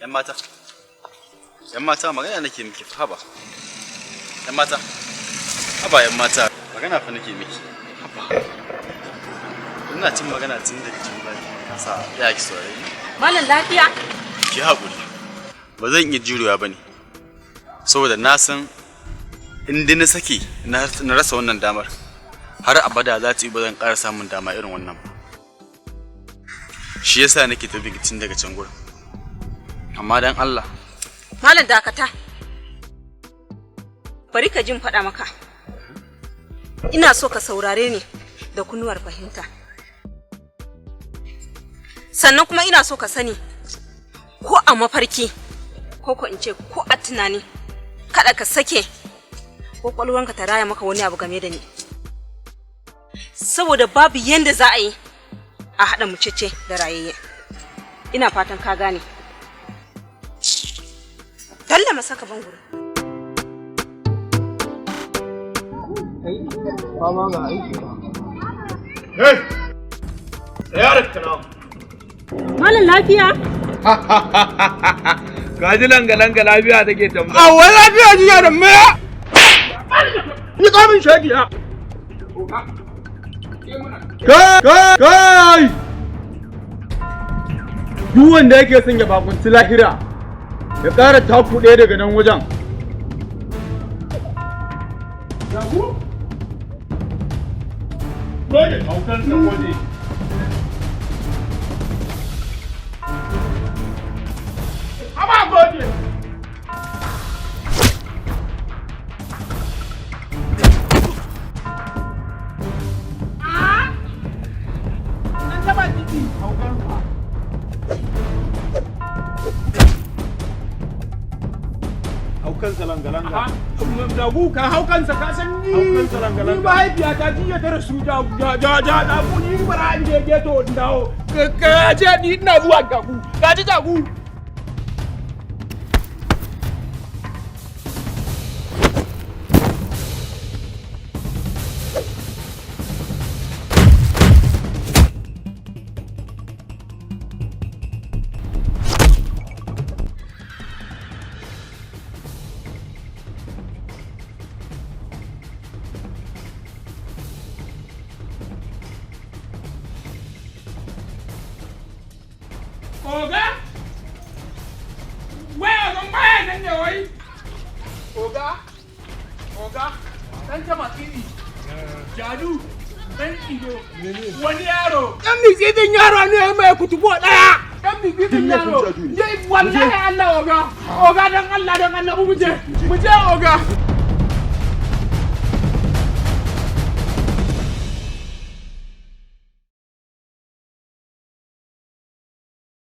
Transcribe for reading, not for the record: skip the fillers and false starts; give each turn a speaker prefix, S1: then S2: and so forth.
S1: 'Yan mata. 'Yan mata, magana nake miki fa, haba. 'Yan mata. Haba 'yan mata, magana fa nake miki. Haba. Ina cin magana tun daga cikin baki. Sa ya ki saurare ni.
S2: Malam, lafiya?
S1: Ki haƙuri. Ba zan iya jurewa ba ne. Saboda na san in dai na sake na rasa wannan damar, har abada za ta yi ba zan ƙara samun dama irin wannan ba. Shi yasa nake tafi tun daga can gurin. Amma dan Allah.
S2: Malam, dakata. Bari ka jin faɗa maka. Ina so ka saurare ni da kunnuwar fahimta. Sannan kuma ina so ka sani, ko a mafarki ko in ce ko a tunani, kada ka sake kwakwalwanka ta raya maka wani abu game da ni. Saboda babu yanda za a yi a haɗa mucece da rayayye. Ina fatan ka gane. Dalla masaka ban guri.
S3: Fama ga aiki.
S4: Hey! Tsaya da kana.
S2: Malam, lafiya?
S4: Ka ji langa-langa, lafiya take tambaya.
S3: A wai lafiya jiya da me? Ni kamin shagiya. Kai! Kai! Duk wanda yake son ya bakunci lahira, ya ƙara taku ɗaya daga nan wajen.
S4: Jagu? Gode, haukansa gode. Haba gode. An taba titi. Haukansa.
S3: Haukansa langa-langa.
S4: Jagu, ka hau kansa, ka san ni.
S3: Haukansa langa-langa.
S4: Ni mahaifiyata jiya ta rasu, ja ja ja, jagu, ni bara in je geto in dawo. Ka je, ni ina zuwa, jagu. Ka ji, jagu. Oga? Wai ogan baya nan ne wai? Oga? Oga? Dan tama tsiri. Jadu? Dan Ido? Wani yaro? Dan mitsitsin yaro ne mai kutubo ɗaya. Dan mitsitsin yaro. Wallahi Allah, oga. Oga, dan Allah, dan Allah, mu je. Mu je, oga.